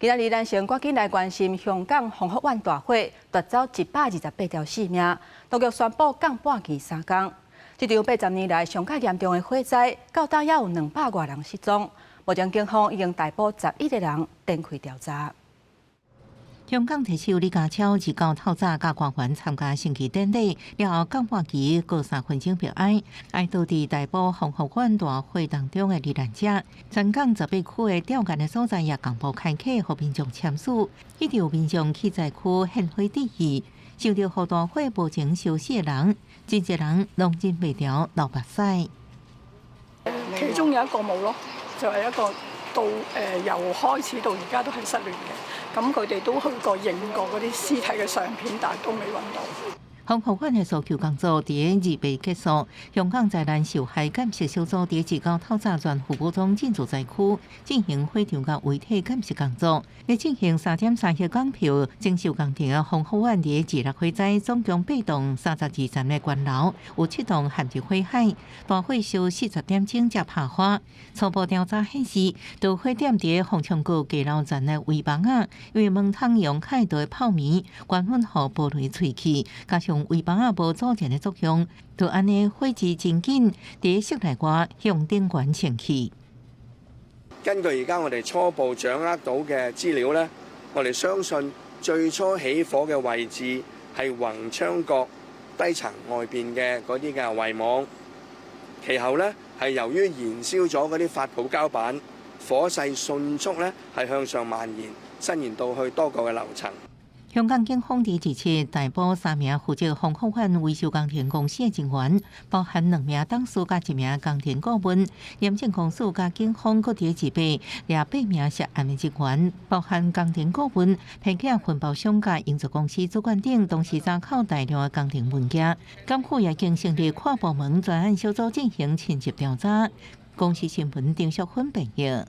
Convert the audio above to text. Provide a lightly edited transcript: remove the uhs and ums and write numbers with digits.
今仔日咱先趕緊來關心香港宏福苑大火奪走128條性命，當局宣布降半旗3工。這場80年來上較嚴重的火災，到今猶有200外人失蹤。目前警方已經逮捕11個人，展開調查。香港特首李家超29透早佮官員參加升旗典禮，了後降半旗過3分鐘默哀，哀悼佇大埔宏福苑大火當中的罹難者。全港18區的吊唁的所在也同步開啟，予民眾簽署。一直有民眾去災區獻花致意。受著予大火無情燒死的人，真濟人攏忍袂牢流目屎。其中有一個冇咯，就係一個到由開始到而家都係失聯嘅。咁佢哋都去過認過嗰啲屍體嘅相片，但係都未揾到。宏福苑的搜救工作佇28結束，香港災難受害鑑識小組佇29透早全副武裝進駐災區，進行火場佮遺體鑑識工作。咧進行3.3億港票整修工程的宏福苑佇26火災總共8棟32層的懸樓，有7棟陷入火海，大火燒40點鐘才拍花。初步調查顯示，導火點佇宏昌閣低樓層的圍網仔，因為門窗用開的泡棉，關粉予玻璃碎去，加上圍網仔無阻燃的作用，就按呢火勢真緊，佇室內外向頂懸升起。根據而家我哋初步掌握到嘅資料呢，我哋相信最初起火嘅位置係宏昌閣低層外邊嘅嗰啲嘅圍網，其後呢，係由於燃燒咗嗰啲發泡膠板，火勢迅速呢係向上蔓延，伸延到去多個嘅樓層。香港警方佇27逮捕三名負責宏福苑維修工程公司的人員，包含兩名董事佮一名工程顧問。廉政公署佮警方閣佇28掠八名涉案的人員，包含工程顧問、批客分包商佮營造公司主管等，同時查扣大量的工程文件。檢府也經成立跨部門專案小組進行深入調查。公視新聞丁淑芬報導。